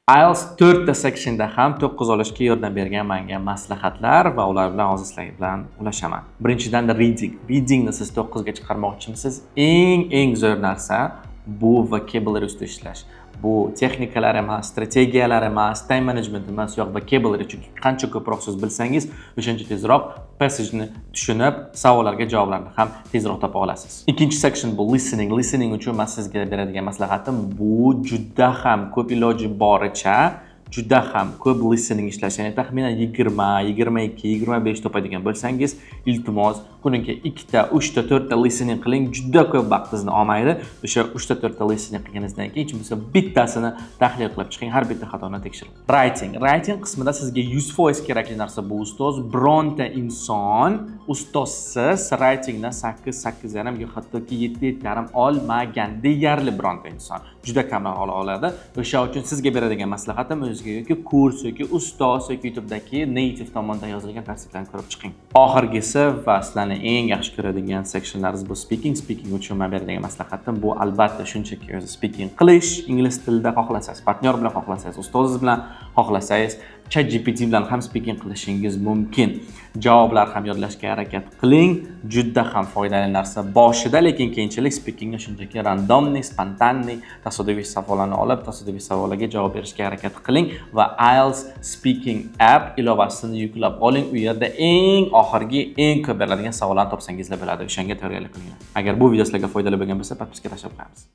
IELTS to'rtta sectionda ham 9 olishga yordam bergan menga maslahatlar va ular bilan hozir sizlar bilan ulashaman. Birinchidan, reading. Readingni siz 9 ga chiqarmoqchimisiz? Eng eng zo'r narsa bu vocabulary ustida ishlash. Bu texnikalar emas, strategiyalar emas, time management emas, yo'q, vocabulary. Chunki qancha ko'proq so'z bilsangiz, o'shancha tezroq passageni tushunib, savollarga javoblarni ham tezroq topa olasiz. Ikkinchi section bu listening. Listening uchun man sizga beradigan maslahatim bu juda ham ko'p, iloji boricha juda ham ko'p listening ishlash, ya'ni taxminan 20, 22, 25 topadigan bo'lsangiz, iltimos, kuniga ikkita, uchta, to'rtta listening qiling, juda ko'p vaqtingizni olmaydi. O'sha uchta, to'rtta listening qilganingizdan keyin hech bo'lmasa bittasini tahlil qilib chiqing, har bitta xatoni tekshirib. Writing. Writing qismida sizga 100% kerakli narsa bu ustoz. Bironta inson ustozsiz writingdan 8, 8,5 yo hattoki 7, 7,5 olmagan deyarli bironta inson. Juda kamroq ola oladi. O'sha uchun sizga beradigan maslahatim, o'zizga yoki kurs, yoki ustoz, yoki YouTube'dagi native tomonidan yozilgan tavsiyalarni ko'rib chiqing. Oxirgisi va sizlarni eng yaxshi ko'radigan sectionlaringiz bu speaking. Speaking uchun men beradigan maslahatim bu albatta shunchaki o'zi speaking qilish ingliz tilida, xohlasangiz partnyor bilan, xohlasangiz ustozingiz bilan, xohlasangiz ChatGPT bilan ham speaking qilishingiz mumkin. Javoblar ham yodlashga harakat qiling. Juda ham foydali narsa boshida, lekin keyinchalik speakingni shunchaki рандомный, спонтанный, tasodifiy savollarni olib, tasodifiy savollarga javob berishga harakat qiling va IELTS Speaking app ilovasini yuklab oling. U yerda eng oxirgi, eng ko'p beriladigan savollarni topsangizlar bo'ladi. O'shanga tayyorgarlik qilinglar. Agar bu video sizlarga foydali bo'lgan bo'lsa, подписка tashlab qo'yamiz.